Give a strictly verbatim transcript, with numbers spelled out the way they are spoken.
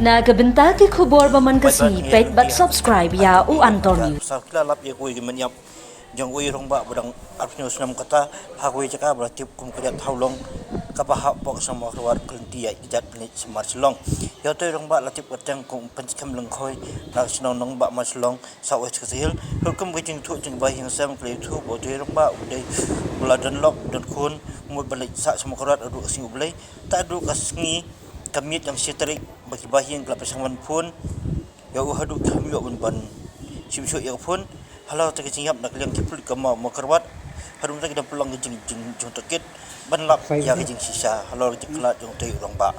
Na ka bynta ki khubor ba man ka sngi, peit bad subscribe ïa u Antonio. Sa ki la lap ïa kawei ka miniap jong uwei u rangbah ba dang arphew snem kata ha kawei ka jaka ba la tip kum ka Jat Hawlong, kaba hap pok sha Mawkyrwat ka lynti ïaid ka jait pynleit sha Marshillong. Ïa uto u rangbah la tip kyrteng kum u Pynskhem Lyngkhoi na ka shnong Nongbah Marshillong, South West Khasi Hills. Ruh kum ka jingthoh jong ki bahaïing sem, ki la ïathuh ba uto u rangbah u dei ba la don lok don khun, mut ban leit sah sha Mawkyrwat haduh ka sngi U Blei. Tad haduh ka sngi ka miet jong shi tarik ba ki bahaïing ki la pyrshang ban phone ïa u, haduh kim ïoh ban ban shim shuh ïa ka phone. Halor kata ka jingïap na ka liang ki pulit ka Maw-, Mawkyrwat, haduh mynta ki dang pynlong ka jing, jing, jingtohkit ban lap ïa ka jingshisha halor ka jingkhlad jong uto u rangbah.